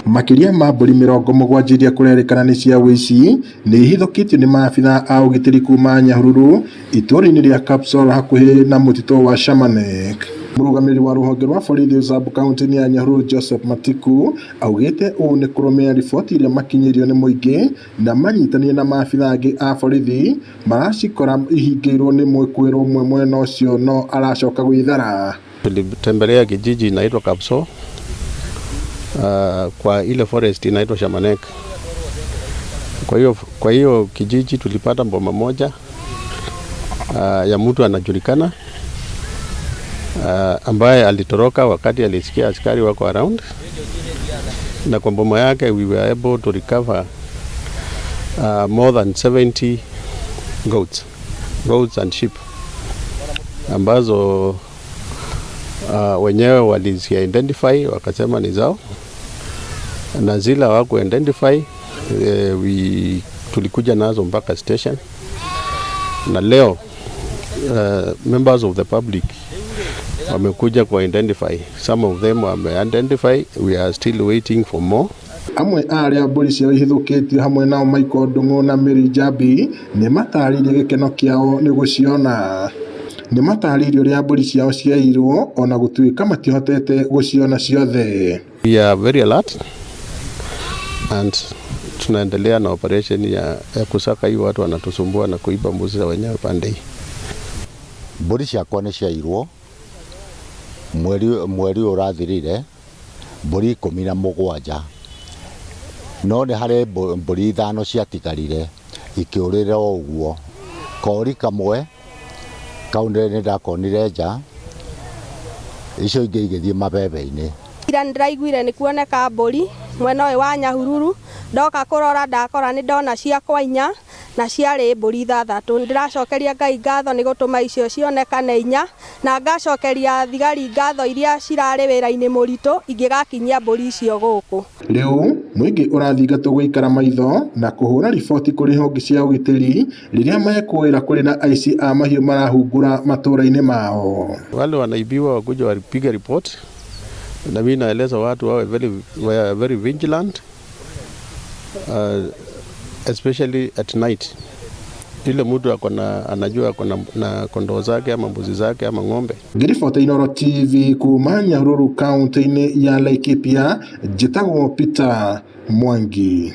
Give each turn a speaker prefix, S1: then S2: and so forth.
S1: Makĩria ma mbũri 70 iria kũrerĩkana nĩ cia ũici nĩ ihithũkĩtio nĩ maabitha a ũgitĩri kuma Nyahururu itũũra-inĩ rĩa Kapsol hakuhĩ na mũtitũ wa Shamanek. Mũrũgamĩrĩri wa rũhonge rwa borithi sub county-inĩ ya Nyahururu, Joseph Matiku, augĩte ũũ nĩ kũrũmĩrĩra riboti iria makinyĩirio nĩ mũingĩ na manyitanĩire na maabitha angĩ a borithi maracikora ihingĩirwo nĩ mwĩkũĩrwo ũmwe mwena ũcio no aracoka gwĩthara.
S2: Tulitembelea kijiji inaitwa Kapsol, kwa ile forest inaitwa Shamanek. Kwa hiyo kijiji tulipata boma moja ya mtu anajulikana, ambaye alitoroka wakati alisikia askari wako around, na kwa boma yake we were able to recover more than 70 goats and sheep ambazo wenyewe walizi identify wakasema ni zao, na zile hawaku identify, tulikuja nazo mpaka station, na leo members of the public wamekuja ku identify. Some of them wame identify, we are still waiting for more.
S1: Amwe a arĩa mbũri ciao ihithũkĩtio hamwe nao Michael Ndung'u na Mary Njambi nĩ matarĩirie gĩkeno kĩao nĩ gũciona. Nĩ matarĩirie ũrĩa mbũri ciao ciairwo ona gũtuĩka matihotete gũciona ciothe.
S2: We are very alert and tunaendelea na operation ya kusaka hii watu wanatusumbua na kuiba mbuzi za wenyewe pande hii.
S3: Mbũri ciakwa nĩ ciairwo mweri ũyũ ũrathirire, mbũri 17, no nĩ harĩ mbũri ithano ciatigarire ikĩũrĩra o ũguo. Kori kamwe kau nĩ ndakonire nja, icio ingĩ igĩthiĩ mabebe-inĩ.
S4: Ira nĩndĩraiguire nĩ kuoneka mbũri mwena ũyũ wa Nyahururu. Ndoka kũrora ndakora nĩ ndona ciakwa inya na ciarĩ mbũri ithathatũ. Nĩndĩracokeria Ngai ngatho nĩ gũtũma icio cionekane inya, na ngacokeria thigari ngatho iria cirarĩ wĩra-inĩ mũritũ ingĩgakinyia mbũri icio gũkũ.
S1: Rĩu mũingĩ ũrathingatwo gũikara maitho na kũhũra riboti kũrĩ honge cia ũgitĩri rĩrĩa mekwĩra kũrĩ na aici a mahiũ marahungura matũra-inĩ mao.
S2: Wale wanaibiwa wakuja wapige report, na mimi naeleza watu wawe very vigilant, especially at night. Ile mtu ako na anajua ako na kondoo zake ama mbuzi zake ama ng'ombe.
S1: Ngĩribota Inooro TV kuma Nyahururu kaunti-inĩ ya Laikipia, njĩtagwo Peter Mwangi.